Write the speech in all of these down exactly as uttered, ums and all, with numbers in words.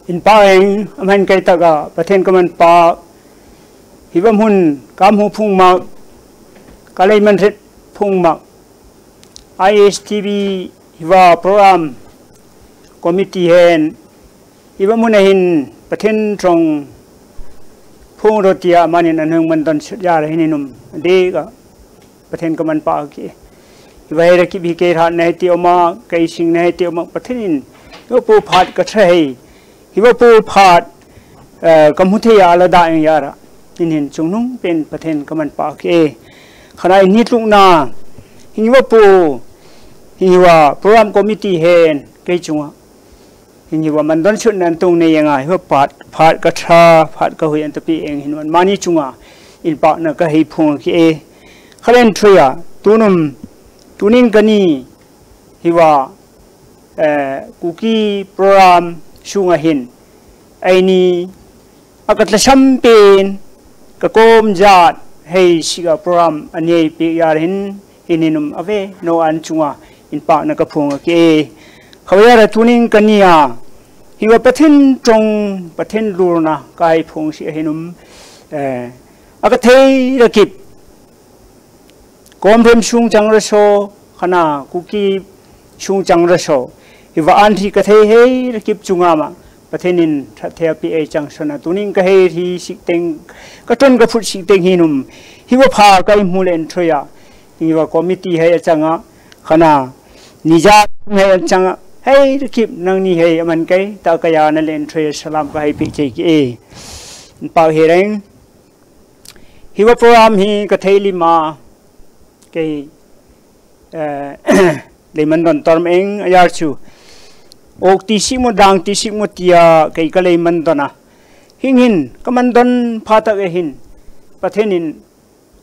Inpah eng, aman kei tah a Pathen kaman pah. Hiva mun kamu phung mah, kalei man ret phung mah, I S T V hiva program committee hen, hiva mun ahin Pathen tong phung ro tia amanin anung man don sut ya ra hin inum de ka Pathen kaman pah ke. Hiva hei rakip hi kei rah na hei ti oma, kei sing na hei ti oma, Pathen in hiva pu phat ka tha hei, hiva pu phat, eh, kamu thei a la da eng ya ra. Hin hin chungnung pen Pathen kaman pah ke. Khana in ni tlung na, hiva pu, hiva program committee hen, kei chunga. Hin hiva man don sut nan tung nei eng a, hiva phat, phat ka tha, phat ka hui an tapi eng hin man mani chunga inpah na ka hei phung ke. Khalen thuya, tunum, tuning kani, hiva, eh, Kuki program sunga hin, aini, a ka tlasam pen, ka kom jat, hei sik a program anei pe ya ra hin, hin inum ave, no an chunga, inpah na ka phung ke. Khawaya ra tuning kani a, hiva Pathen tong, Pathen lurna, ka hei phung si a hin um, eh, a ka thei rakip, Komrem sung chang ra so, khana Kuki sung chang ra so. Hiva an thi ka thei hei rakip chunga ma. Pathen in that thei a pi ei chang sona. Tuning ka hei thi sik teng, ka ton ka phut sik teng hin um. Hiva pha ka imu le en thoya. Hiva committee hei a changa. Khana nija hei a changa. Hei rakip nangni hei aman kei. Ta ka ya na le en thoya salam ka hei pi chei ke. Inpah he reng. Hiva program hi ka thei lima kei, eh, lei man don tor eng a ya chu. Ok ti si mo dang ti si mo tia kei ka lei man don a. Hin hin, ka man don pha tak e hin. Pathen in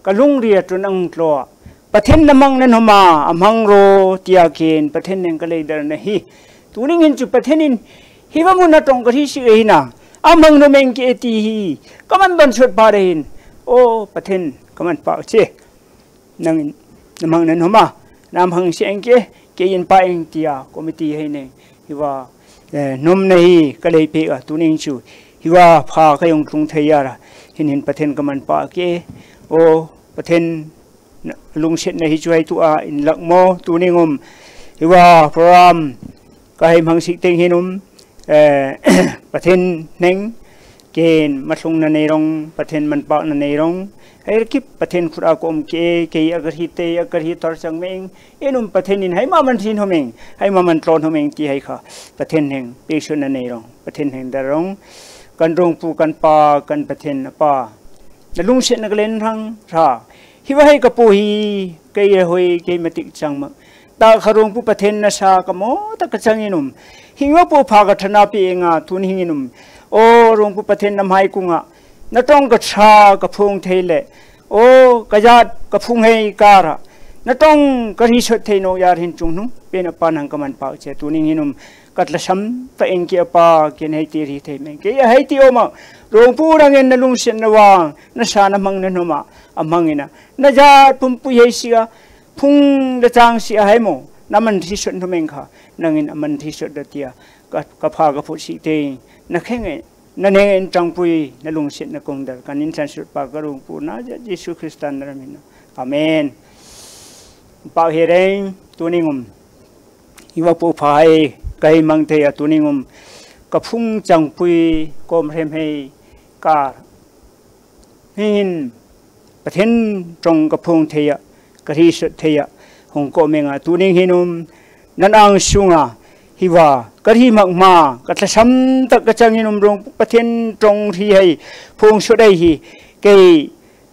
ka lungri a tun ang tlo a. Pathen na mang na noma, a mang ro, tia ken, Pathen neng ka lei dar na hi. Tuning hin chu Pathen in, hiva mun na tong ka thi si e hin a. A mang no meng ke ti hi. Ka man don sut pa re hin. O, Pathen, ka man pa che. Nang in, na mang na noma. Na mang si eng ke, ke in pa eng tia, committee hei neng. Hiva, eh, nom na hi, ka lei pe a, tuning chu. Hiva, pha ka yong tlung thei ya ra. Hin hin Pathen ka man pa ke. O, Pathen, na, lungset na hi chu hai tu a, in lak mo, tuning um. Hiva, program, ka hei mang sik teng hin um. Eh, Pathen neng, ken, matlung na nei rong, Pathen man pa na nei rong. Hei rakip, Pathen khut a ka um ke, ke a ka thi te, a ka thi tor chang meng. Inum Pathen in hai ma man thin homeng, hai ma man tlon homeng ti hai kha. Pathen heng, pe sut na nei rong, Pathen heng dar rong. Kan rong pu kan pa, kan Pathen a pa. Na lungset na ka len rang, ra. Hiva hai ka pu hi, kei a hoi, kei matik chang ma. Ta kha rong pu Pathen na sa ka mo, ta ka chang inum. Hiva pu pha ka thana pi enga, tun hing inum. O rong pu Pathen na mai kunga. Na tong ka tha ka phung thei le. O, ka jat ka phung hei ka ra. Na tong ka ri sot thei no yar hin chung nung. Pen a pa nang ka man pau che tuning hin um. Ka tla sam ta eng ki a pa ken hei ti ri thei meng. Ke ya hei ti oma. Rong pu rang en na lungset na wang. Na sa na mang na noma. A mang ina. Na jat pum pu hei si a. Phung da chang si a hai mo. Na man ri sot no meng kha. Nang in a man ri sot da tia. Ka, ka pha ka phu si te. Na kheng e. Na neng in tangpui, na lungset na kong dar, kan in chan sut pa ka rung pu na, ja Jesu Christa na ramin. Amen. Pau he reng, tuning um. Iwa pu pha hai, kai mang te ya tuning um. Ka phung changpui, kom rem hei, kar. Hin, Pathen tong ka phung thei a, ka ri sot thei a, hung ko menga tuning hin um, nan ang sunga, hiwa, ka ri mak ma, ka tla sam tak ka chang in um rong, Pathen tong ri hai, phung sot ai hi, kei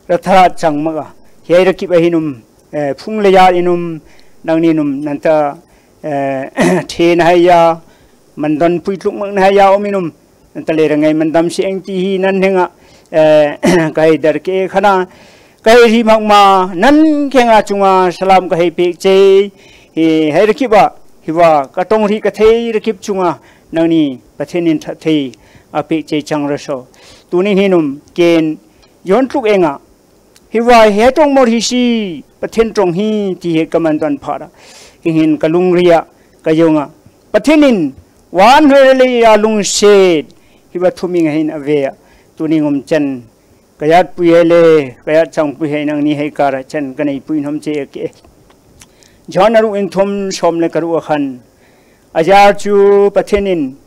ra tha chang mak a, hi ai ra kip a hin um, eh, phung le ya in um, nang nin um, nan ta, eh, the na hai ya, man don pui tluk mak na hai ya um in um, Nan ta le ra ngai man dam si eng ti hi nan henga, eh, ka hei dar ke khana, ka hei ri mak ma, nan kenga chunga salam ka hei pek che, hi, hei ra kip a, hiwa, ka tong ri ka thei ra kip chunga, nang ni Pathen in that thei, a pek che chang ra so. Tuning hin um, ken, yon tluk enga, Hiwa hi tong mor hi si, Pathen tong hi, ti hi ka man don pha ra. Hin hin ka lungri a, ka yong a. Pathen in, wan hoi le a lungset, Hiva thuming ahin ave a. Tuning um chan. Kayat pui hei le, kayat chang pui hei nangni hei kara chan kanei pui nom che ke. John aruk in thum som le karuk akhan. Ajar chu Pathen in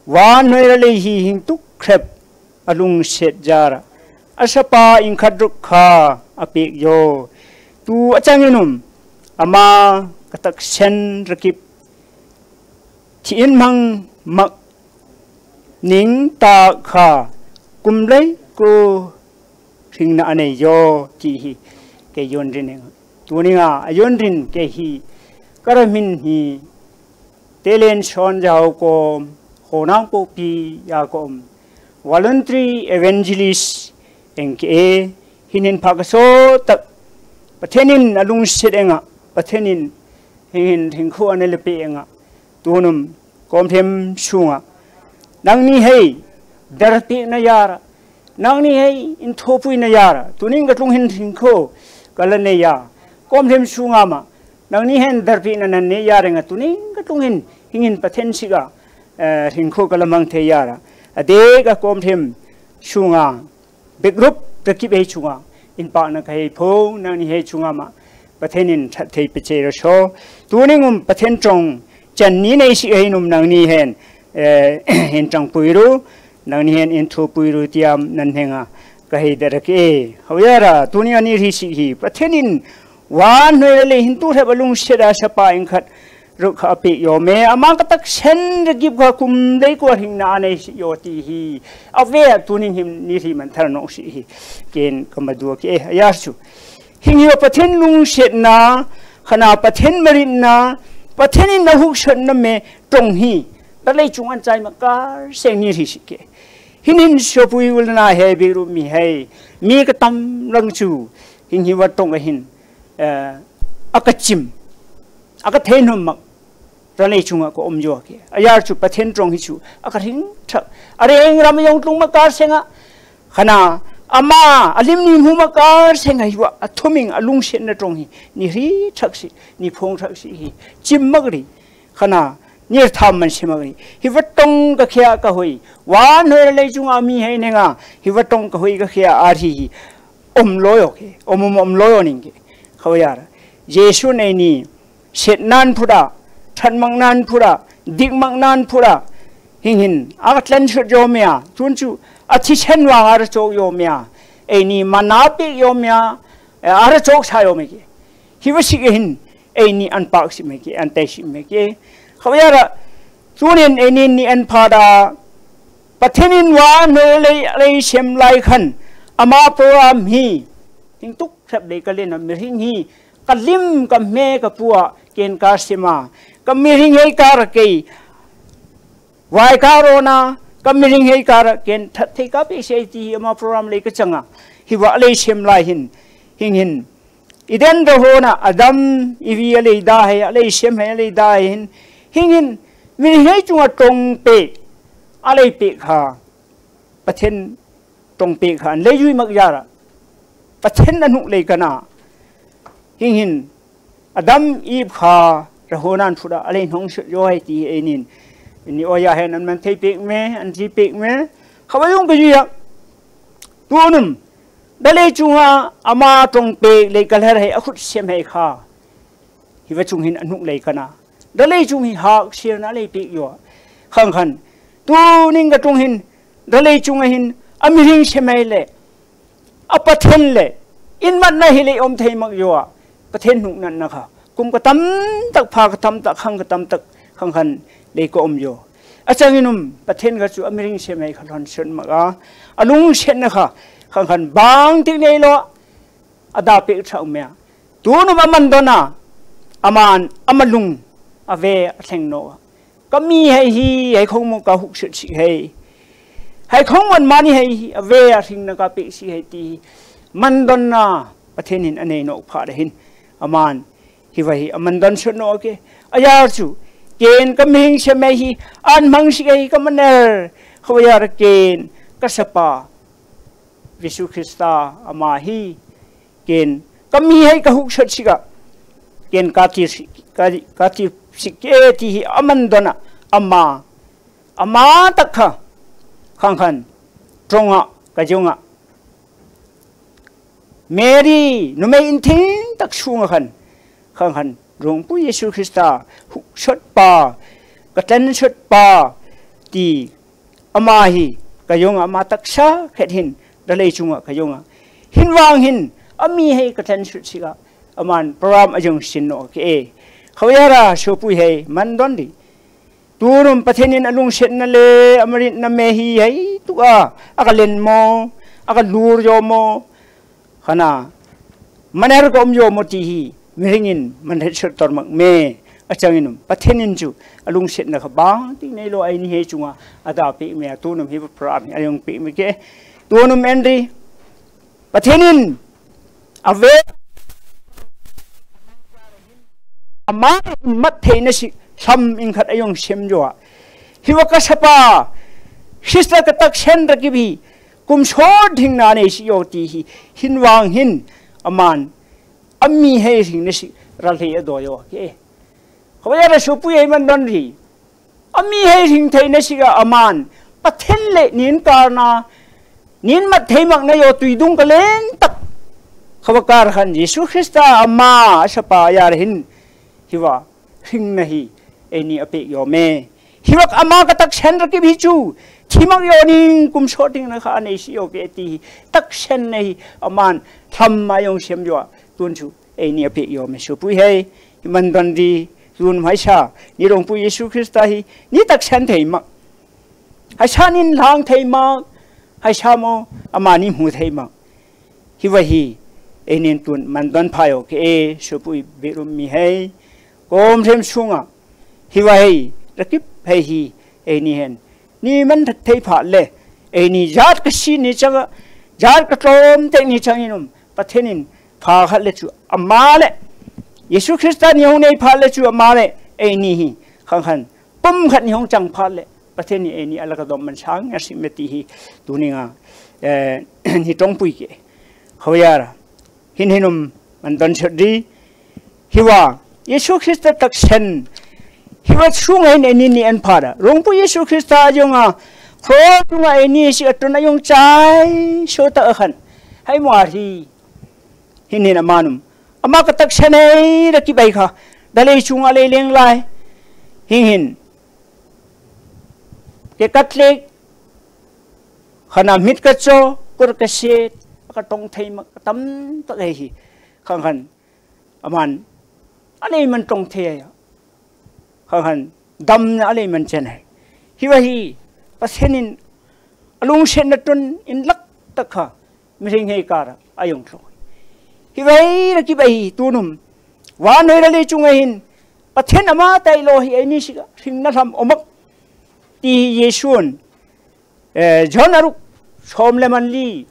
van noi le lei hi hing tuk khrep alungset jara. Asapa in khat ruk kha apek jo. Tu achang inum ama katak sen rakip. Thi in mang mak ning ta kha kum lei ko hringna anei jo ti hi kei yon rin eng. Tuninga a yon rin kei hi karamin hi telen son jao kom honang popi ya kom voluntary evangelist eng ke e hin hin phak so tak Pathen in alungset enga Pathen in hin hin thingkhu anelepe enga Tunum, komthem sunga. Nangni hei, darpikna yara. Nangni hei, inthopuina yara. Tuning katlung hin hingkho, kala neiya. Komthem sunga ma. Nangni hei, darpikna nan nei yara nga. Tuning katlung hin, hingin Pathen siga. Eh, hingkho kala mang thei yara. Adega komthem sunga. Big group, rakip ei chunga, in pa na ka hei pho, nangni hei chunga ma, Pathen in that thei pe che ro so. Tuning um Pathen trong, chan ni nei si hei num nangni hen, eh, hin trong pui ru, nangni hen in thu pui ru tiam nan henga, ka hei da ra ke. Hau ya ra, tuning ani ri si hi, Pathen in, van noi le hin tu thep alungset a sapa in khat, Ruk kha apeh yo me, ama katak sen rakip kha kum dei ko hringna anei si yo ti hi. Ave a tuning hin ni hi man thar no si hi. Ken kama dua ke, eh, ayar su. Hing yo Pathen lungsetna, khana Pathen marinna, Pathen in na huk sen na me, trong hi. Dalei chung an chai ma kar seng ni hi si ke. Hin hin sopui ul na he bi ru mi he. Mi katam lang chu. Hing hi wa trong a hin. Eh, aka chim. Aka thei nom mak. Ralei chunga ko om jo ke. Ayar chu Pathen trong hi chu. Aka ring thak. Are eng ram yong tlung ma kar senga. Khana. Ama. Alim ni mu ma kar senga hiwa. Athuming alungsetna trong hi. Ni ri thak si. Ni phong thak si hi. Chim mak ri. Khana. Ni tham man si mak ri. Hiwa tong ka khia ka hoi. Wan hoi ralei chunga mi hei nenga. Hiwa tong ka hoi ka khia a ri hi. Om lo yo ke. Om om om lo yo ning ke. Khawai ara. Jesu nei ni. Set nan phura, that mak nan phura, dik mak nan phura. Hing hin, a tlan sut yo mia, chun chu, a thi sen wang a ra chok yo mia. Ei ni mana pik yo mia, eh, a ra chok sa yo me ke. Hi va sik hin, ei ni an pak si me ke, an tai si me ke. Khawai ara, chun in ei ni ni an pha da, Pathen in wa no lei, lei sem lai khan, ama program hi, hing tuk thep lei ka len a mi hing hi, Ka lim, ka me, ka pua, ken ka sima. Ka miring hei ka ra kei. Vai ka rona, ka miring hei ka ra ken that thei ka pe sei ti hi ama program lei ka changa. Hi va lei sem lai hin. Hing hin. Eden ra hona, Adam, Evi a lei da hei, a lei sem hei, a lei da hei hin. Hing hin, miring hei chunga trong pe, a lei pe kha. Pathen trong pe kha, an lei jui mak jara. Pathen a nuk lei kana. Hing hin, Adam Eve kha ra hona an thuda, a lei nong sut yo hai ti ei nin. Ni oya hen an man thei pek me, an thi pek me. Kha va yung ka ji ya. Tunum. Da lei chunga ama trong pek lei ka lher hai a khut sem hai kha. Hi va chung hin a nuk lei kana. Da lei chung hi hak sir na lei pek yo. Khang khan. Tuning ka chung hin. Da lei chung hin. A miring sem hai le. A Pathen le, in mat na hi lei om thei mak yo a. Pathen nuk nan na kha. Kum ka tam tak pha ka tam tak khang ka tam tak khang khan lei ka om yo. A chang inum, Pathen ka chu a miring sem hai kha lon sen mak a. A lung sen na kha, khang khan bang tik nei lo. A da pek thak me a. Tunum a man dona, a man, a malung, a ve, a thleng no. Ka mi hai hi, hai khong mo ka huk set si hai. Hai khong mo mani hai hi, a ve a hring na ka pe si hai ti. Man dona, Pathen hin a nei no pha da hin. A man, hi va hi, a man don set no ke. A yar chu, ken ka miring sem hai hi, an mang si hai ka maner. Khawai ara ken, ka sapa. Jesu Krista ama hi ken ka mi hai ka huk sat sika ken ka ti si ka, ka ti si ke ti hi aman dona ama ama tak kha Khang khan, tonga, ka jonga. Mary, numei inthing tak sunga khan. Khang khan, Rongpu Jesu Krista, husot pa, ka tensot pa, ti ama hi, ka jonga, ama taksa khat hin, dalei chunga, ka jonga. Hin vang hin, ami hei ka tensot sika, aman program a jong sin no ke e. Khoyara, sopui hei, mandon di. Tunum Pathen in alungsetna le, amaritna me hi hei, tua, aka len mo, aka lur jo mo, khana, maner ka um jo mo ti hi, miring in, man het sot tor mak me, achang inum, Pathen in chu, alungsetna kha bang, ti nei lo ai ni hei chunga, ada pe me, tunum hi program hi, ayong pe me ke, tunum Henry, Pathen in, ave, ama in mat theina si, lham in khat ayong sem jo a. Hiva ka sapa, Krista ka taksen ra kibi, kum sot hing na nei si jo ti hi, hin vang hin, aman, ami hei hing na si, ra lhei a do jo, ke. Khoyara sopui hei mandon ri. Ami hei hing theina sika aman, Pathen le nin karna, nin mat thei mak na jo tuidung ka len tak. Khoba kar khan Jesu Krista ama, asapa yar hin, hiva, hing na hi, eini apek jo me. Hiva ama ka taksen ra kibi chu, thi mak jo ning kum sot hing na kha nei si jo ke ti hi, taksen na hi, aman, lham ma jong sem jo a, tun chu, eini apek jo me sopui hei, mandon di, tun haisa, ni Rongpu Jesu Krista hi, ni taksen thei mak. Haisa nin lang thei mak, haisa mo, ama ni mu thei mak. Hiva hi, einin tun mandon pha jo ke e, sopui berum mi hei, kom them sunga, hiva hei, ra kip hei hi, eini hen, ni man that thei pha le, eini jat ka si ni changa, jat ka tlom te ni chang inum, Pathen in pha khat le chu ama le, Jesu Krista ni hung nei pha le chu ama le, eini hi, khang khan, pum khat ni hung chang pha le, Pathen in eini ala ka dom man sang, a si me ti hi, tuninga, eh, ni tong pui ke, khoyara, hin hinum, mandon sot di, Hiva, Jesu Krista taksen. Hiva sunga hin eini ni an pha da. Rongpu Jesu Krista jonga, cross sunga eini si atun a jong chai, so ta a khan. Hai mo a hi. Hin hin amanum. Ama ka taksen hei da kibai kha. Dalei sunga lei leng lai. Hin hin. Ke Catholic. Khana mit ka cho, kur ka set, ka tong thei mak, ka tam tak hei hi. Khang khan. Aman, alei man tong thei a. Khang khan, damna alei man chen hei. Hiva hi, Pathen in, alungsetna tun in lak tak kha, miring hei kara, ayong tlo. Hiva hi, ra kibai hi, tunum. Vannoi ra lei chunga hin, Pathen ama tailou hi, eini sika, hing na lham omak. Ti hi Jesun, eh, John aruk, som le man li.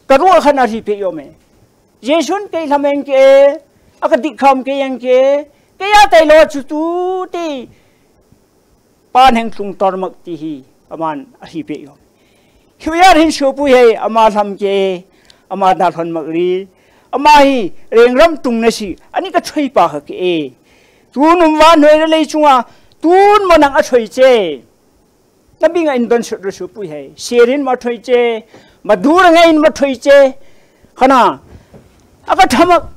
Ka ruh khan a ri pe jo me. Jesun kei lham eng ke, a ka dik kham kei eng ke, kei a tailou chu tu ti. Pan heng tlung tor mak ti hi, aman a ri pe jo. Hiva hin sopui hei, ama lham ke, ama da lhon mak ri. Ama hi, reng ram tung na si, ani ka choi pa kha ke e. Tunum vannoi ra lei chunga, tun mo nang a choi che. Na binga in don sot ru sopui hei. Serin ma thoi che. Ma dur nga in ma thoi che. Khana. Aka thamak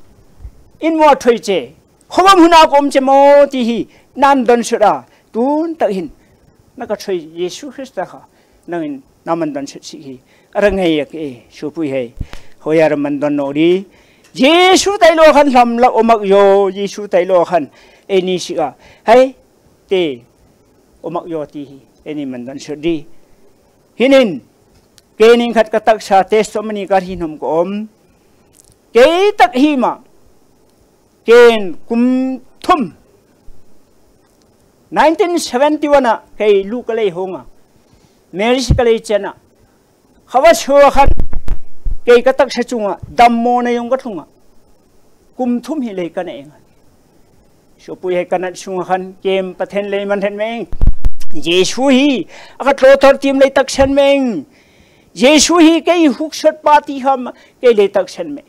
in ma thoi che. Khobam huna kom che mo ti hi. Nan don sot a. Tun tak hin. Na ka thoi Jesu Krista kha. Nang in na man don sot si hi. Ara ngai yak e. Sopui hei. Hoya ra man don no ri. Jesu tailou khan lham la omak jo. Jesu tailou khan. Eini sika. Hei. Te. Omak jo ti hi, eini man don sot di. Hinin, kei ning khat ka taksa testimony ka hi nom ko om. Kei tak hi ma, ken kum thum. Nineteen seventy-one a kei lu ka lei honga. Mary si ka lei chena. Khava sua khan, kei ka taksa chunga, dammo na jong ka thunga. Kum thum hi lei ka ne enga. Sopui hei ka nat sunga khan, kem Pathen lei man hen meng. Jesu hi, aka tlo thor tim lei taksen meng. Jesu hi kei huksot pa ti ham, kei lei taksen meng.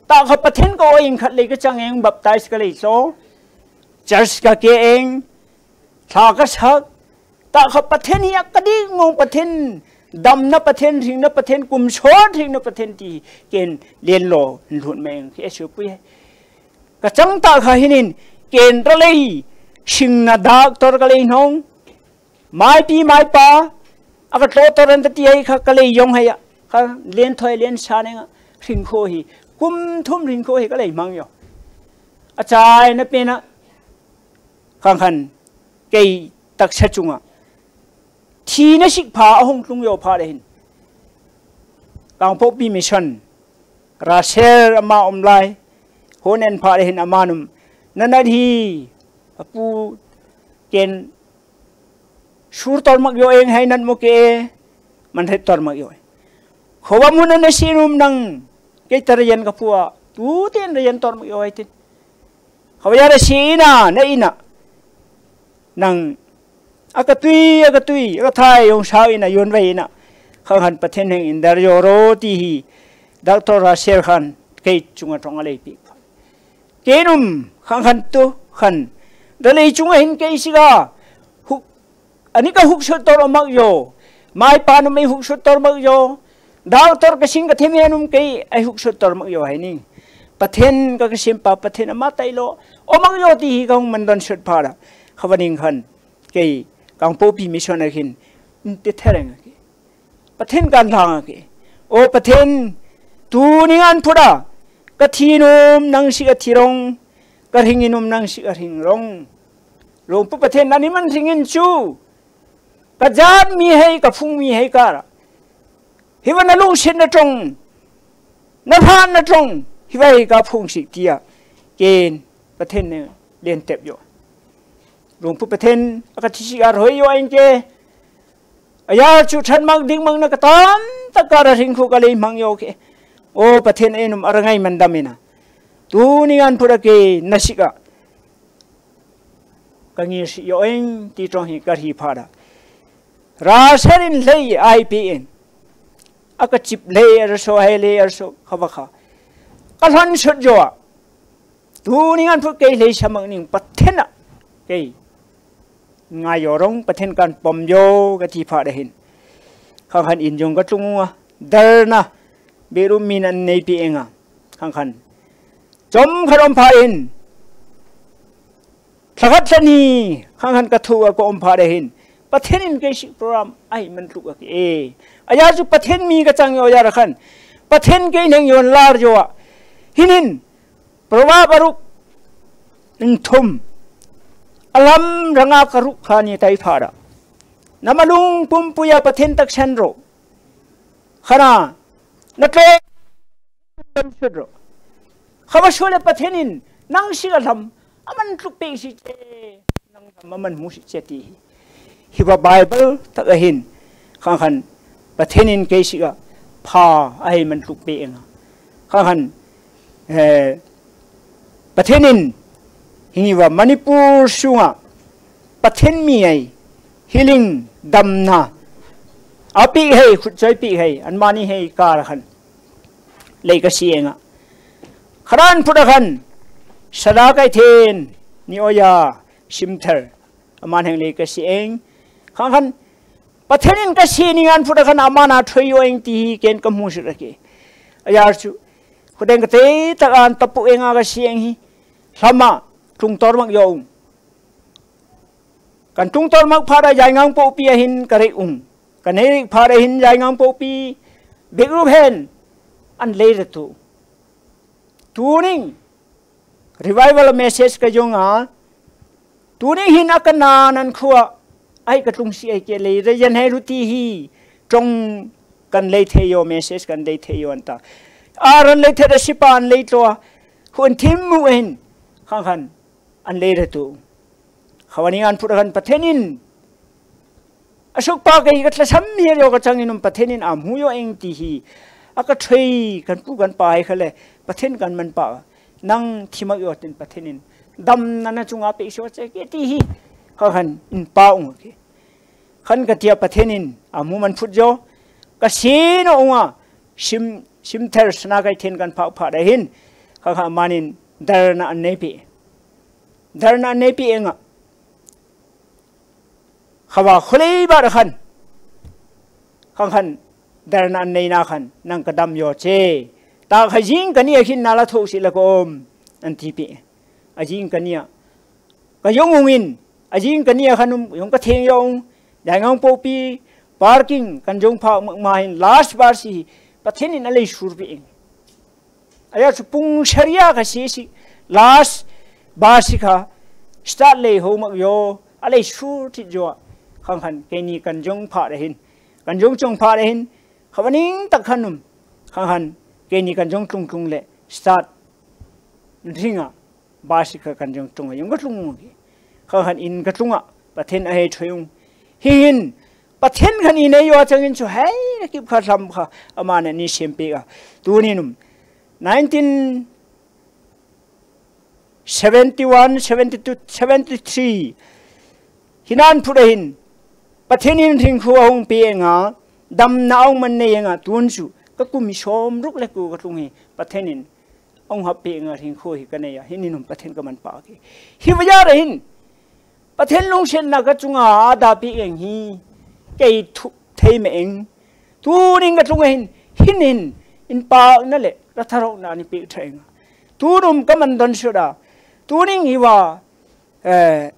Ta kha Pathen ka oi ing khat lei ka chang eng baptize ka lei so. Church ka ke eng, thla ka sak, Tah kha Pathen hi a ka ding mong Pathen, damna Pathen, hringna Pathen, kum sot hringna Pathen ti hi ken lenlo lhun meng khi a sui pui. Ka chang tah kha hinin ken ra lei, hringna doctor ka lei nong. Maipi, maipa, a ka tlo to ran ta ti hei kha ka lei yong hei a. Kha len thoi len sa nenga hring kho hi. Kum thum hring kho hi ka lei mang yo. A chai na pe na. Khang khan kei taksa chunga. Thi na sik pha a hong tlung yo pha le hin. Kangpokpi mission. Rasel ama om lai. Hon en pha le hin ama num. Na na hi. A pu ken Sur tor mak yo eng hai nat mo ke, man het tor mak yo. Khowa mun na si num nang, kei tar yan ka pua, tu ten ra yan tor mak yo hai tin. Khowa ya ra si ina, na ina. Nang, a ka tui, a ka tui, a ka thai, yong sao ina, yon vai ina. Khang khan Pathen heng in dar yo ro ti hi, doctor Rasel khan, kei chunga tong a lei pi. Kei num, khang khan tu, khan. Da lei chunga hin kei sik a, huk, ani ka huk sut tor mak yo. Maipa num ei huk sut tor mak yo. Doctor ka sing ka them he num kei, ei huk sut tor mak yo hai ni. Pathen ka ka sim pa, Pathen ama tai lo. O mak yo ti hi ka hung man don sut pha da. Khowa ning khan, kei, Kangpokpi mission a khin, in te thereng a kei. Pathen kan thang a ke. O Pathen, tu ni ngan phut a, ka thi num nang sik a thi rong, ka hring num nang sik a hring rong. Lungpu Pathen na ni man hring in chu, ka jat mi hei, ka phung mi hei ka ra. Hi va na lungsit na tong, na phan na tong, hi va hei ka phung sik tia. Ken, Pathen ne, len tep yo. Lungpu Pathen, a ka thi sik a roi yo a in ke, A ya chu than mang ding mang na ka tam tak ka ra hring khu ka lei mang yo ke. O Pathen e num a ra ngai man dam ina. Tu ni ngan phut a ke na sik a. Ka ngir si yo eng ti tong hi ka hi pha da. Ra sa rin lei ai pi in. A ka chip lei a ra so hai lei a ra so kha va kha. Ka hlan sut yo a. Tu ni ngan phut kei lei sa mang ning Pathen a. Kei. Ngai yo rong Pathen kan pom yo ka ti pha da hin. Khang khan in jong ka tlung a. Dar na. Beru min an nei pi enga. Khang khan. Chom khat om pha in. Thlakhat thla ni. Khang khan ka thu a ka om pha da hin. Pathen in kei sik program ai man tluk a ke. A ya chu Pathen mi ka chang yo ya ra khan. Pathen kei neng yon lar yo a. Hin hin. Proverb a ruk in thum. A lam ranga ka ruk kha ni tai pha da. Na ma lung pum puya Pathen tak sen ro. Khana. Na tle. Sut ro. Kha va su le Pathen in. Nang sik a lam. A man tluk pe si che. Nang lam a man mu si che ti hi. Hi va Bible tak a hin. Khang khan. Pathen in kei sik a. Pha a hei man tluk pe enga. Khang khan. Eh, Pathen in, hingi va Manipur sunga, Pathen mi ai, healing damna, a pi hei, khut choi pi hei, an mani hei kar khan, lei ka si enga. Kharan phut a khan, Sada Kaithen, ni oya, Simthar, a man heng lei ka si eng. Khang khan, Pathen in ka si ni ngan phut a khan a man a thoi yo eng ti hi ken ka mu sut a ke. A ya chu. Khudeng ka te tak an tapu enga ka si eng hi. Hlama tlung tor mak yo ung. Kan tlung tor mak pha da Yaingangpokpi a hin ka rei ung. Ka nei rei pha da hin Yaingangpokpi. Big room hen. An lei ra tu. Tuning. Revival message ka jong a. Tuning hin a ka na nan khua. Ai ka tlung si ai ke lei. Re yan hei ruti hi. Trong kan lei thei yo message kan lei thei yo an ta. A ran lei thei da si pa an lei tlo a. Hun thim mu hin. Khang khan. An lei re tu. Khawa ni ngan phut a khan Pathen in. A suk pa kei ka tlasam hi yo ka chang in um Pathen in a mu yo eng ti hi. A ka thei kan pu kan pa hai kha le. Pathen kan man pa. Nang thi mak yo tin Pathen in. Damna na chunga pe so che ke ti hi. Kha khan in pa ung ke. Khan ka tia Pathen in a mu man phut yo. Ka si no unga. Sim, Simthar Sana Kaithen kan pha pha da hin. Kha kha man in darna an nei pi. Darna an nei pi enga. Khawa kholei ba da khan. Khang khan, darna an neina khan, nang ka dam yo che. Ta kha jing ka ni a khin na la thok si la ko om. An ti pi. A jing ka ni a. Ka yong ung in. A jing ka ni a khan um, yong ka theng yong. Dai ngang po pi. Parking, kan jong pha ma, ma hin last bar si. Pathen in a lei sur pi ing. Aya chu pung sharia ka si si. Last bar si kha. Start lei ho mak yo. A lei sur ti jo. Khang khan, ke ni kan jong pha da hin. Kan jong chong pha da hin. Khawa ning tak khan um. Khang khan, ke ni kan jong tlung tlung le. Start. Ringa. Ba si kha kan jong tlung a, jong ka tlung ki. Kha khan in ka tlung a, Pathen a hei thoi ung. Hi hin, Pathen khan in ei yo chang in chu hei, na kip kha lam kha, ama na ni sem pe a. Tu ni num. Nineteen seventy one, seventy two, seventy three. Hinan phut a hin, Pathen in ring khu a hung pe nga, dam na ong man nei nga, tun chu, ka kum som ruk le ku ka tlung hi, Pathen in. Ong hap pe nga ring khu hi ka nei a, hin in um Pathen ka man pa ki. Hi wa ya ra hin. Pathen lungsetna ka chunga a da pi eng hi. Kei thu thei me eng. Tu ning ka chunga hin. Hin hin. In pa na le. Ra tharok na ni pi thai nga. Tu num ka man don su da. Tu ning hi wa. Eh,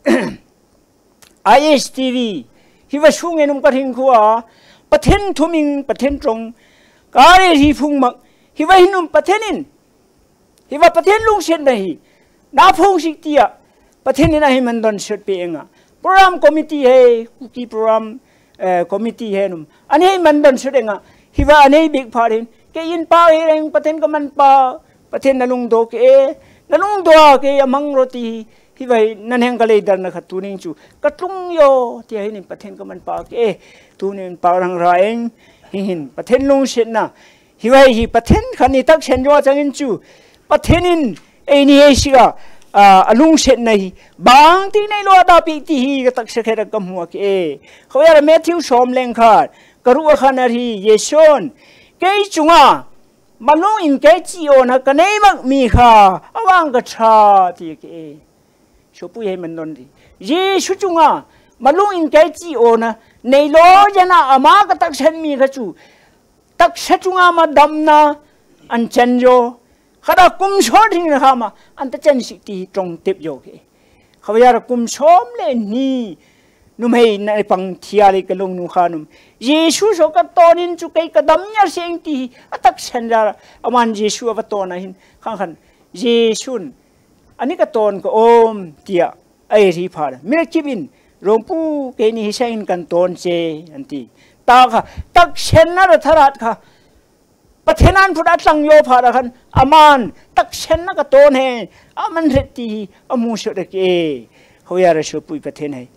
I S T V. Hi wa sung enum ka ring khu a. Pathen thuming, Pathen trong. Ka re hi phung mak. Hi wa hin um Pathen in. Hi wa Pathen lungsetna hi. Na phong sik ti a. Pathen in a hi man don set pe enga. Program committee hei, Kuki program, eh, committee hei num. An hei man don set enga. Hi wa an hei big pha hin. Ke in pa hei reng Pathen ka man pa. Pathen na lung do ke e. Na lung do a ke a mang ro ti hi. Hi wa hi nan heng ka lei dar na kha tu ning chu. Ka tlung yo ti a hi nin Pathen ka man pa ke e. Tu ning pa rang ra eng. Hi hin Pathen lungsetna. Hi wa hi Pathen khan i tak sen jo chang in chu. Pathen in ei ni hei sik a, a, a lungsetna hi. Bang ti nei lo a da pi ti hi ka tak se khe da ka mu a ke e. Khawya ra Matthew som leng khat. Ka ru a khan a ri Jesun. Kei chunga. Malung in kei chi o na ka nei mak mi kha. A wang ka tha ti ke e. Sopui hei man don ri. Jesu chunga. Malung in kei chi o na. Nei lo jana ama ka tak sen mi kha chu. Taksa chunga ma damna an chan jo. Khada kum so ding na kha ma an ta chan sik ti tong tep jo ke. Khawya ra kum som le ni numei na pang thia le ka lung nu kha num. Jesu so ka tonin chu kei ka dam nya seng ti a tak sen ja ra. Aman Jesu a va tona hin khang khan Jesun ani ka ton ka om tia. Ai ri pha da. Mira kibin, Rompu keini hi sangin kan ton che, an ti. Ta kha, tak sen na da tharat kha. Pathen an phut a tlang jo pha da khan, aman, tak sen na ka ton he, aman ret ti hi, amu se da ke. Hoya ra so pui Pathen hai.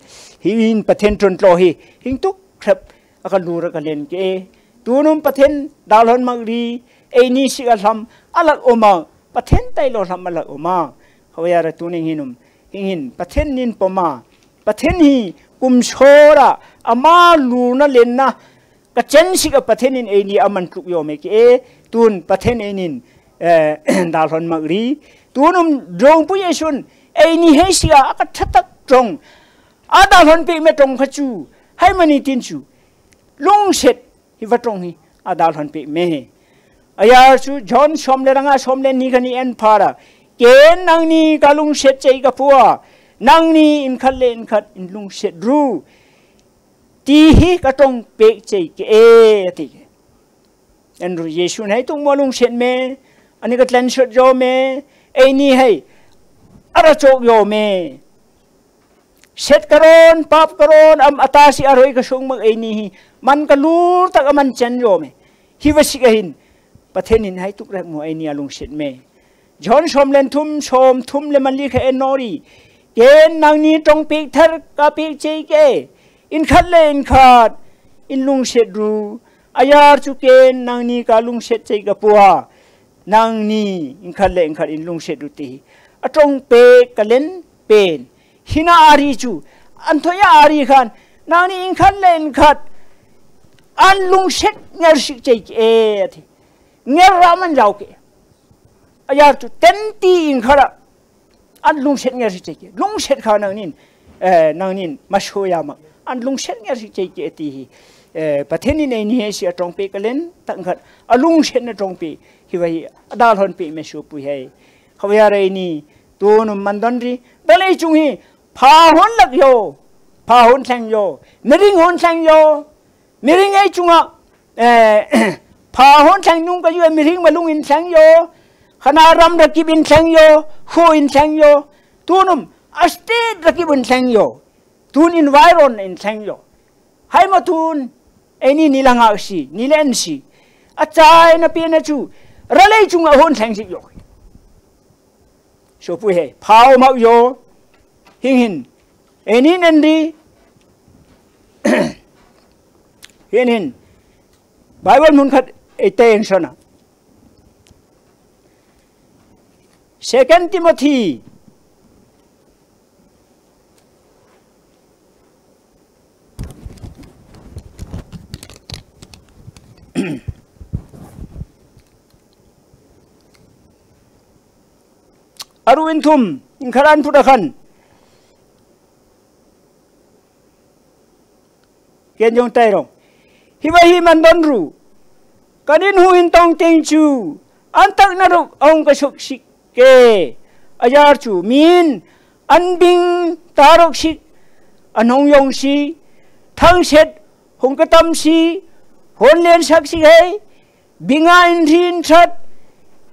Hi in Pathen ton tlo hi, hing tuk khrep. A ka lu ra ka len ke. Tunum Pathen dalhon mak ri, ei ni sik a hlam, a lak oma, Pathen tai lo hlam a lak oma. Hoya ra tuning hinum, hing hin, Pathen nin poma, Pathen hi kum sora, ama lu na len na, ka chen sik a Pathen in ei ni a man tluk jo me ke. Tun Pathen ei nin, eh, dalhon mak ri. Tunum dong pu Jesun, ei ni hei sik a, a ka thatak trong, a dalhon pe me trong kha chu, hai mani tin chu. Lungset hi va tong hi a dalhon pe me. Aya chu John som le ranga som le ni kani en phara. Ken nangni ka lungset chei ka pua. Nangni in khat le in khat in lungset ru. Ti hi ka tong pe chei ke e ti. En ru Jesu nei tung mo lungset me. Ani ka tlen sot jo me. Ei ni hei. Ara chok jo me. Set karon, pap karon, am atasi aroi ka sung mak ei ni hi. Man ka lur tak aman chen jo me. Hi va sik ahin. Pathen in hai tuk rek mo ei ni alung set me. John som len thum, som thum le man li kha en nori. Ken nangni tong pik thar ka pik chei ke. In khat le in khat. In lung set ru. Ayar chu ken nangni ka lung set chei ka pua. Nangni in khat le in khat in lung set ru ti hi. Atong pek ka len pen. Hina ari chu. An thoya ari khan. Nangni in khat le in khat. An lung set ngar sik chei ke e ti. Ngar ra man jau ke. Ayar chu tenti in khat a. An lungset nge si cheke. Lungset kha nangnin, eh, nangnin, masoya ma. An lungset nge si chei ke ti hi. Eh, Pathen in eini hi si atong pe kalen, tang khat, alungset na tong pe, hi va hi, adal hon pe me su pu hi. Kha va ya re ni, tun um man don ri, da lei chung hi, pha hon lak yo, pha hon thlang yo, miring hon thlang yo, miring ei chunga, eh, pha hon thlang nung ka yo, miring malung in thlang yo, khana ram rakip in thlang yo, khu in thlang yo, tun um, a state rakip in thlang yo. Tun environment in thlang yo. Hai ma tun, eini ni la ngak si, ni len si. A chai na pi na chu, ra lei chunga hon thlang si yo. So pu hi, phao mau yo. Hing hin. Eini nen di. Hin hin. Bible mun khat ei te en sona. Second Timothy. Aru in thum, in kharan phu da khan. Ken jong tai rong. Hi va hi man don ru. Ka din hu in tong teng chu. An tak na ruk ong ka suk sik ke. A yar chu min an bing ta ruk sik. An hong yong si. Thang set hong ka tam si. Hon len sak si hei. Binga in ri in that.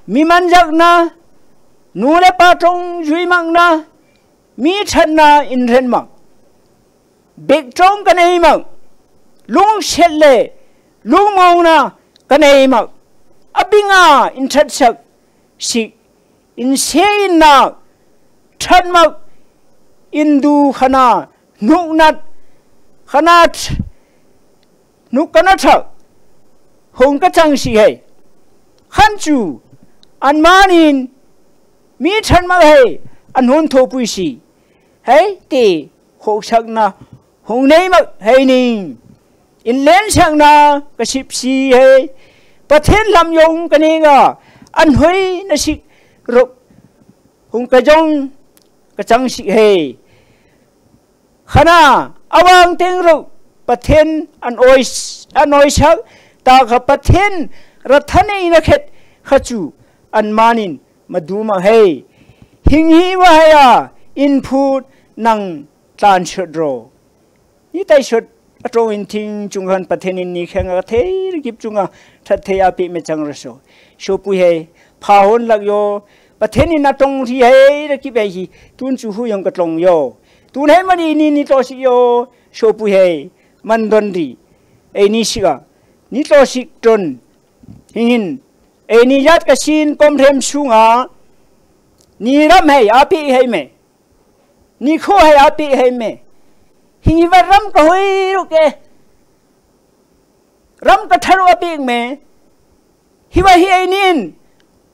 Mi man jak na. Nu le pa tong jui mak na. Mi that na in ren mak. Bek tong ka nei mak. Lungset le, lungmong na ka nei mak. A binga in that sak sik, in se in na that mak, in du khana, nuk nat, khana th-, nuk kana thak, hong ka chang si hei. Khan chu, an manin, mi that mak hei, an hon tho pui si. Hei, ti, hok sak na, hong nei mak hei ning. In len sak na, ka sip si hei. Pathen lam yong ka nei nga, an hoi na sik ruk. Hong ka jong, ka chang sik hei. Khana, awang teng ruk, Pathen an oi, an oi sak, ta kha Pathen ra thanei na khet kha chu, an manin, ma du mak hei. Hing hi va hei a, in phut nang tlan shot ro. Ni tai shot, a tong in thing chung khan Pathen in ni khenga thei, ri kip chunga, that thei a pi me chang ra so. So pu hei, pha hon lak yo, Pathen in a tong ri hei, ri kip hei hi, tun chu hu yong ka tong yo. Tun hei ma ni ni ni to si yo, so pu hei, man don ri. Ei ni sik a, ni to sik ton. Hing hin, ei ni yat ka sin kom rem sunga, ni ram hei, a pi hei me. Ni kho hei a pi hei me. Hing hi va ram ka hoi ru ke. Ram ka tharu a pi me. Hi va hi ei nin.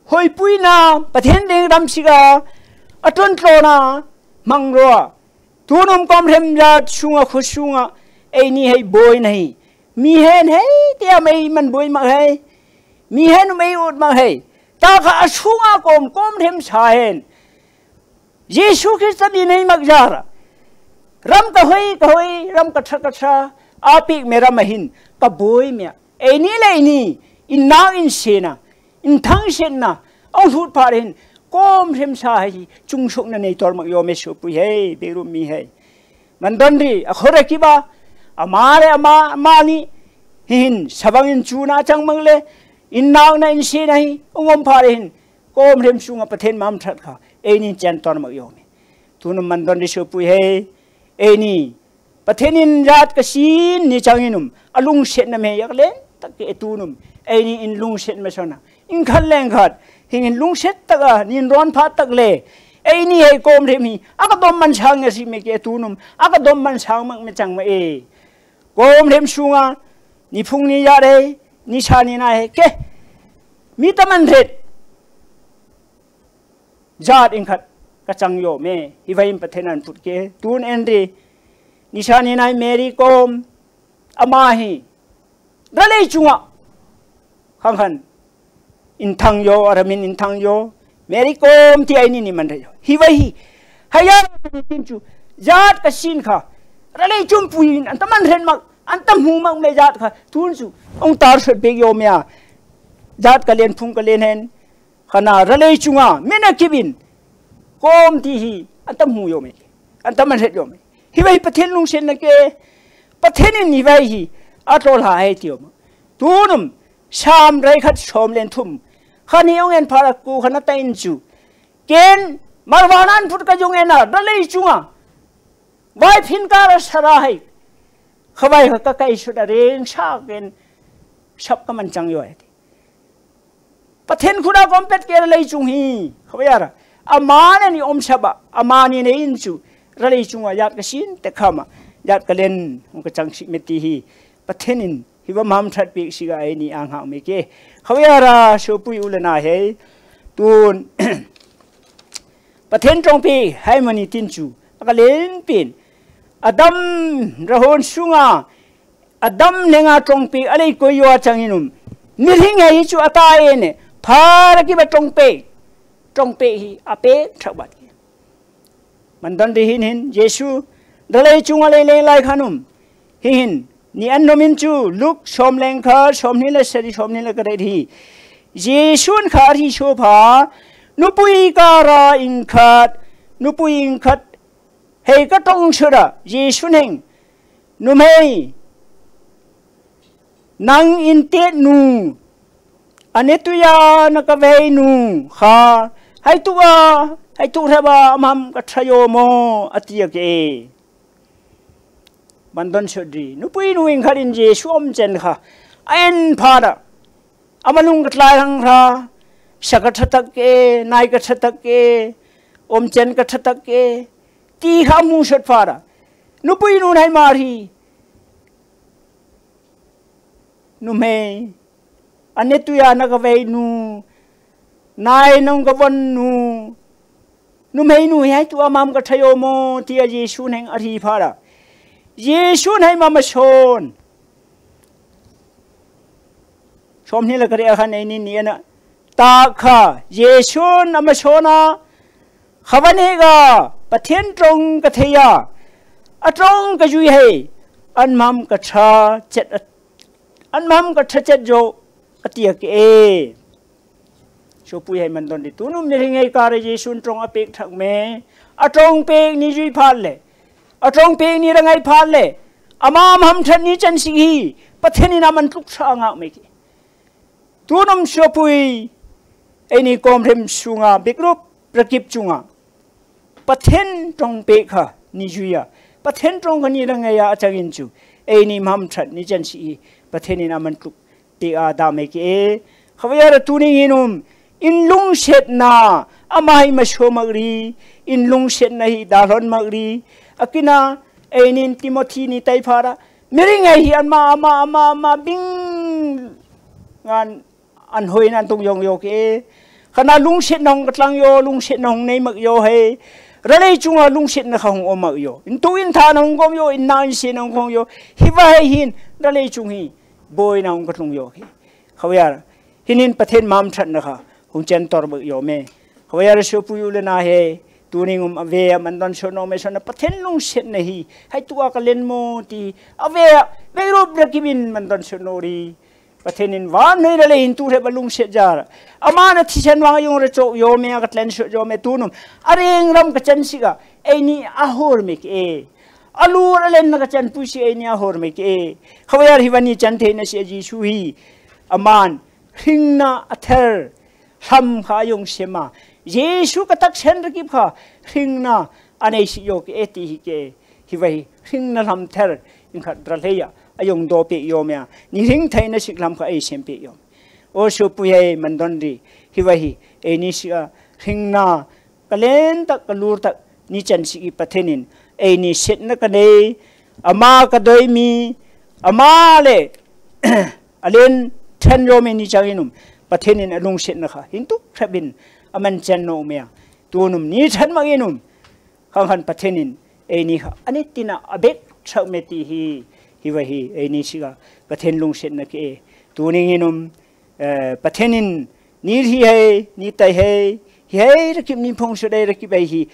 Hoi pui na, Pathen ding ram sik a. A ton tlo na, mang ro a. Tun um kom rem yat sunga khu sunga. Ei ni hei boi na hi. Mi hen hei, tia mei man boi mak hei. Mi hen um ei ut mak hei. Ta kha a sunga kom, kom rem sa hen. Jesu Christa ni nei mak jara. Ram ka hoi, ka hoi, ram ka tha, ka tha. A pi me ram a hin, ka boi me. Ei ni le ei ni, in nang in se na, in thang se na, ong hut pha hin, kom rem sa hei, chung suk na nei tor mak yo me su pu hei, be ru mi hei. Man don ri, a khore ki ba, a ma le, a ma, a ma ni, hin, sa bang in chu na chang mang le, in nang na in se na hi, ong om pha hin, kom rem sunga Pathen mam that kha, ei ni chen ton mak yo me. Tun um man don ri su pu hei, ei ni, Pathen in yat ka sin ni chang in um, a lungset na me yak len, tak ke tun um, ei ni in lungset me sona, in khat leng khat, hing in lungset tak a, nin ron pha tak le, ei ni hei kom rem hi, a ka dom man sang a si me ke tun um, a ka dom man sang mak me chang ma e. Kom rem sunga, ni phung ni yat hei, ni sa ni na hei, ke, mi ta man ret. Jat in khat ka chang yo me, hi va in Pathen an put ke, tun en ri, ni sa ni nai Mary Kom, ama hi, ra lei chunga, khang khan, in thang yo, a ram in in thang yo, Mary Kom ti ei ni ni man re yo, hi va hi, haya, tin chu, jat ka sin kha, Ralei chungpui in, anta man ren mak, anta mu mak me jat kha, tun chu, ong tar sot bek yo me a. Jat ka len phung ka len hen, khana ralei chunga, mina kibin, kom ti hi, anta mu yo me, anta man ren yo me. Hi vai Pathen lungsetna ke, Pathen in hi vai hi, atol ha hai ti yo ma. Tunum, Sam rai khat som len thum, khani ong en phala ku khana ta in chu. Ken, malvanan phut ka jong ena, ralei chunga. Vaiphin kara sara hai. Khavai kha ka kai sut a reng sa ken sap ka man chang yo ati. Pathen khuda kom pet ke ralei chung hi. Khavai ara. Amani ni om saba. Amani nei in chu. Ralei chunga jat ka sin te khama. Jat ka len. Hung ka chang si me ti hi. Pathen in. Hi va mam that pek si ga ai ni ang hang me ke. Khavai ara. Sopui u le nao hei. Tun. Pathen tong pe, hai mani tin chu, aka len pen. Adam rahon sunga, Adam nenga tong pe, alei koi yo achang inum. Mihing hi chu ata ene, phara kiba tong pe, tong pe hi, ape thak bat. Mandon di hin hin, Jesu, dalei chunga lei lei lai khanum. Hi hin, ni an nomin chu, Luke som leng khat, som ni le sari, som ni le kare hi. Jesun kha ri so pha, nupui kara ing khat, nupui ing khat, hei ka tong sura, Jesun heng, numei, nang in te nu, ane tuya na ka vei nu, kha, hai tu a, hai tu reba, amam ka thayo mo, atia ke. Mandon sodri. Nupui nu ing khat in Jesu om chen kha. A en pha da. Amalung ka tlai hang ra. Sa ka tha tak ke, nai ka tha tak ke, om chen ka tha tak ke. Ti kha mu sot pha da. Nupui nu nai mar hi. Numei. Ane tuya na ka vei nu. Nai nong ka von nu. Numei nu hi hai tu amam ka thayo mo, tia Jesu neng a ri pha ra. Jesu nai mama son. Som ni le kare a khan ei ni ni ana. Ta kha, Jesu nama sona. Khavane ga, Pathen tong ka thei a. A tong ka jui hei. An mam ka tha chet a. An mam ka tha chet jo. Atia ke e. Sopui hai mandon di. Tunum ni ringai kare Jesun tong a pek thak me. A tong pek ni jui phat le. A tong pek ni rangai phat le. Ama mam than ni chan si hi. Pathen in aman tluk sa ngak me ki. Tunum sopui. Ei ni kom rem sunga bikrup rakip chunga. Pathen tong pek kha ni jui a. Pathen tong kha ni rangai a achang in chu. Ei ni mam than ni chan si hi. Pathen in aman tluk. Ti a da me ki e. Khavai ara tuning inum. In lungsetna. Ama hi ma so mak ri. In lungsetna hi da lon mak ri. Akina. Ei nin Timothy ni tai pha ra. Miring ei hi ama, ama, ama, ama. Bing. Ngan. An hoi nan tung yong yo ki e. Khana lungsetna hung ka tlang yo. Lungsetna hung nei mak yo hei. Ralei chunga lungsetna kha hung om mak yo. In tu in tha na hung gom yo. In na in se na hung gom yo. Hi va hei hin. Ralei chung hi. Boina hung ka tlung yo ki. Khavai ara. Hinin Pathen mam than na kha. Hung chen tor mak yo me. Khavai ara sopui u le nao hei. Tuning um ave a mandon so no me so na Pathen lungsetna hi. Hai tu a ka len mo ti. Ave a. Vei rup rakip in mandon so no ri. Pathen in van noi ralei in tu reba lungset ja ra. Ama na thisen vang yung ra chok yo me a ka tlen so yo me tunum. A ring ram ka chan si ga. Ei ni a hor me ki e. A lur a len na ka chan pui si ei ni a hor me ki e. Khavai ara hi va ni chan thei na si a Jesu hi. Aman. Hringna a ther. Lham kha a yong sema. Jesu ka tak sen rakip kha. Hringna a nei si yo ki e ti hi ke. Hi va hi. Hringna lham ther. In khat ra lhei a. A yong do pe yo me a. Ni hring thei na sik lham kha ei sem pe yo. O sopui hei mandon ri. Hi va hi. Ei ni si a. Hringna. Ka len tak ka lur tak. Ni chan si i Pathen in. Ei ni setna ka nei. Ama ka doi mi. Ama le. A len than yo me ni chang inum. Pathen in a lungsetna kha. Hin tu khrap in. Aman chan no me a. Tunum ni than mak inum. Khang khan Pathen in. Ei ni kha. Ani tina a bek thak me ti hi. Hi va hi. Ei ni si ga. Pathen lungsetna ki e. Tuning inum. Eh, Pathen in ni hi hei, ni tai hei, hi hei rakip ni phong so dai rakip ei hi.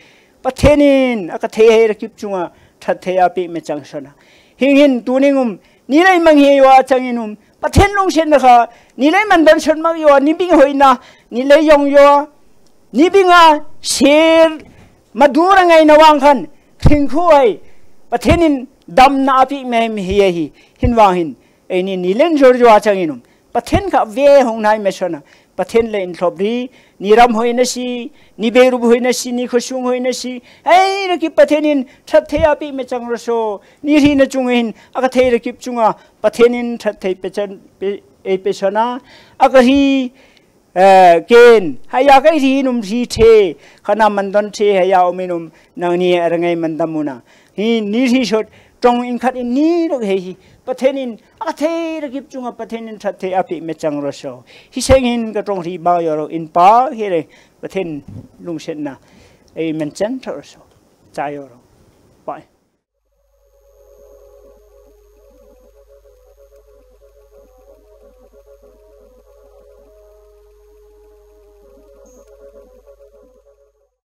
Pathen in, a ka thei hei rakip chunga, that thei a peh machang sona. Hing hin tuning um, ni lei mang hi yo a chang in um, Pathen lungsetna kha, ni lei man don son mang yo a, ni bing hoina, ni lei yong yo a, ni bing a, ser, madur a ngaina vang khan, thingkhu ai, Pathen in damna a peh mai mi hi ahi, hin vang hin, eini ni len jor jo a chang in um, Pathen kha ve hong nai machang sona, Pathen le in thlop ri, ni ram hoina si, ni beirup hoina si, ni khosung hoina si, ei, rakip Pathen in that thei a peh machang ro so, ni ri na chung hin, a ka thei rakip chunga, Pathen in that thei pe chan, pe, ei pe sona, a ka ri, eh, ken, haya ka ri num ri the, khana man don the, haya um in um, nang ni a rangai man dam una. Hi ni ri sot, tong in khat in ni ro he hi, Pathen in, a thei rakip chunga Pathen in that thei a peh machang ro so. Hi seng hin ka tong ri ba yo ro in pa, he le, Pathen lungsetna, ei man chan tha ro so. Cha yo ro. Bye.